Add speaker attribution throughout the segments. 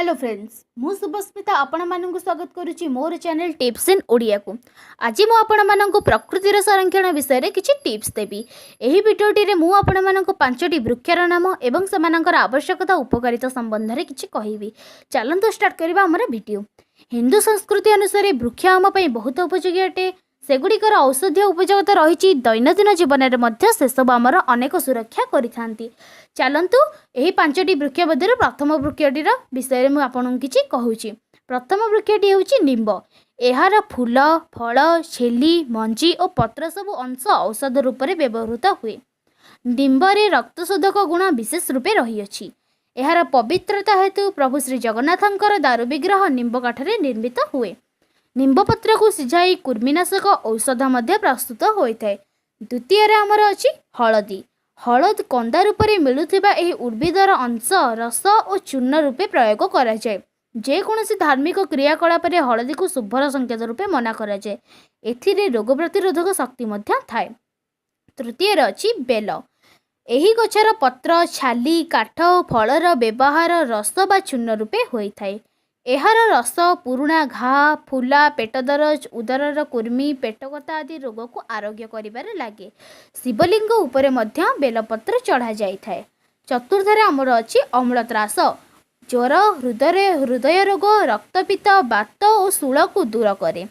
Speaker 1: Hello friends, ମୁଁ ଶୁଭସ୍ମିତା ଆପଣମାନଙ୍କୁ ସ୍ୱାଗତ କରୁଛି ମୋର ଚ୍ୟାନେଲ୍ ଟିପ୍ସ ଇନ୍ ଓଡ଼ିଆକୁ। ଆଜି ମୁଁ ଆପଣମାନଙ୍କୁ ପ୍ରକୃତିର ସଂରକ୍ଷଣ ବିଷୟରେ କିଛି ଟିପ୍ସ ଦେବି। ଏହି ଭିଡ଼ିଓଟିରେ ମୁଁ ଆପଣମାନଙ୍କୁ ପାଞ୍ଚଟି ବୃକ୍ଷର ନାମ ଏବଂ ସେମାନଙ୍କର ଆବଶ୍ୟକତା, ଉପକାରିତା ସମ୍ବନ୍ଧରେ କିଛି କହିବି। ଚାଲନ୍ତୁ ଷ୍ଟାର୍ଟ କରିବା ଆମର ଭିଡ଼ିଓ। ହିନ୍ଦୁ ସଂସ୍କୃତି ଅନୁସାରେ ବୃକ୍ଷ ଆମ ପାଇଁ ବହୁତ ଉପଯୋଗୀ ଅଟେ। ସେଗୁଡ଼ିକର ଔଷଧୀୟ ଉପଯୋଗତା ରହିଛି। ଦୈନନ୍ଦିନ ଜୀବନରେ ମଧ୍ୟ ସେସବୁ ଆମର ଅନେକ ସୁରକ୍ଷା କରିଥାନ୍ତି। ଚାଲନ୍ତୁ, ଏହି ପାଞ୍ଚଟି ବୃକ୍ଷ ମଧ୍ୟରୁ ପ୍ରଥମ ବୃକ୍ଷଟିର ବିଷୟରେ ମୁଁ ଆପଣଙ୍କୁ କିଛି କହୁଛି। ପ୍ରଥମ ବୃକ୍ଷଟି ହେଉଛି ନିମ୍ବ। ଏହାର ଫୁଲ, ଫଳ, ଛେଲି, ମଞ୍ଜି ଓ ପତ୍ର ସବୁ ଅଂଶ ଔଷଧ ରୂପରେ ବ୍ୟବହୃତ ହୁଏ। ନିମ୍ବରେ ରକ୍ତଶୋଧକ ଗୁଣ ବିଶେଷ ରୂପେ ରହିଅଛି। ଏହାର ପବିତ୍ରତା ହେତୁ ପ୍ରଭୁ ଶ୍ରୀ ଜଗନ୍ନାଥଙ୍କର ଦାରୁ ବିଗ୍ରହ ନିମ୍ବ କାଠରେ ନିର୍ମିତ ହୁଏ। ନିମ୍ବପତ୍ରକୁ ସିଝାଇ କୃମିନାଶକ ଔଷଧ ମଧ୍ୟ ପ୍ରସ୍ତୁତ ହୋଇଥାଏ। ଦ୍ୱିତୀୟରେ ଆମର ଅଛି ହଳଦୀ। ହଳଦୀ କନ୍ଦା ରୂପରେ ମିଳୁଥିବା ଏହି ଉଦ୍ଭିଦର ଅଂଶ ରସ ଓ ଚୂର୍ଣ୍ଣ ରୂପେ ପ୍ରୟୋଗ କରାଯାଏ। ଯେକୌଣସି ଧାର୍ମିକ କ୍ରିୟାକଳାପରେ ହଳଦୀକୁ ଶୁଭର ସଂକେତ ରୂପେ ମନା କରାଯାଏ। ଏଥିରେ ରୋଗ ପ୍ରତିରୋଧକ ଶକ୍ତି ମଧ୍ୟ ଥାଏ। ତୃତୀୟରେ ଅଛି ବେଲ। ଏହି ଗଛର ପତ୍ର, ଛାଲି, କାଠ ଓ ଫଳର ବ୍ୟବହାର ରସ ବା ଚୂର୍ଣ୍ଣ ରୂପେ ହୋଇଥାଏ। ଏହାର ରସ ପୁରୁଣା ଘା, ଫୁଲା, ପେଟ ଦରଜ, ଉଦରର କୃମି, ପେଟକତା ଆଦି ରୋଗକୁ ଆରୋଗ୍ୟ କରିବାରେ ଲାଗେ। ଶିବଲିଙ୍ଗ ଉପରେ ମଧ୍ୟ ବେଲପତ୍ର ଚଢ଼ାଯାଇଥାଏ। ଚତୁର୍ଥରେ ଆମର ଅଛି ଅମ୍ଳତ୍ରାସ। ଜ୍ୱର, ହୃଦୟ ରୋଗ, ରକ୍ତପିତ୍ତ, ବାତ ଓ ଶୂଳକୁ ଦୂର କରେ।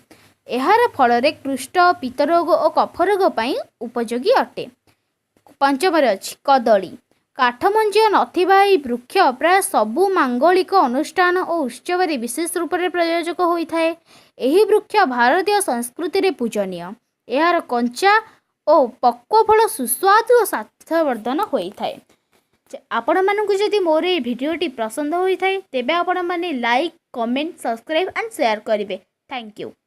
Speaker 1: ଏହାର ଫଳରେ କୁଷ୍ଠ, ପିତ୍ତରୋଗ ଓ କଫ ରୋଗ ପାଇଁ ଉପଯୋଗୀ ଅଟେ। ପଞ୍ଚମରେ ଅଛି କଦଳୀ। କାଠମଞ୍ଜ ନଥିବା ଏହି ବୃକ୍ଷ ପ୍ରାୟ ସବୁ ମାଙ୍ଗଳିକ ଅନୁଷ୍ଠାନ ଓ ଉତ୍ସବରେ ବିଶେଷ ରୂପରେ ପ୍ରୟୋଜକ ହୋଇଥାଏ। ଏହି ବୃକ୍ଷ ଭାରତୀୟ ସଂସ୍କୃତିରେ ପୂଜନୀୟ। ଏହାର କଞ୍ଚା ଓ ପକ୍ୱ ଫଳ ସୁସ୍ୱାଦୁ ଓ ସ୍ୱାସ୍ଥ୍ୟବର୍ଦ୍ଧନ ହୋଇଥାଏ। ଆପଣମାନଙ୍କୁ ଯଦି ମୋର ଏହି ଭିଡ଼ିଓଟି ପସନ୍ଦ ହୋଇଥାଏ, ତେବେ ଆପଣମାନେ like, comment, subscribe and share କରିବେ। Thank you.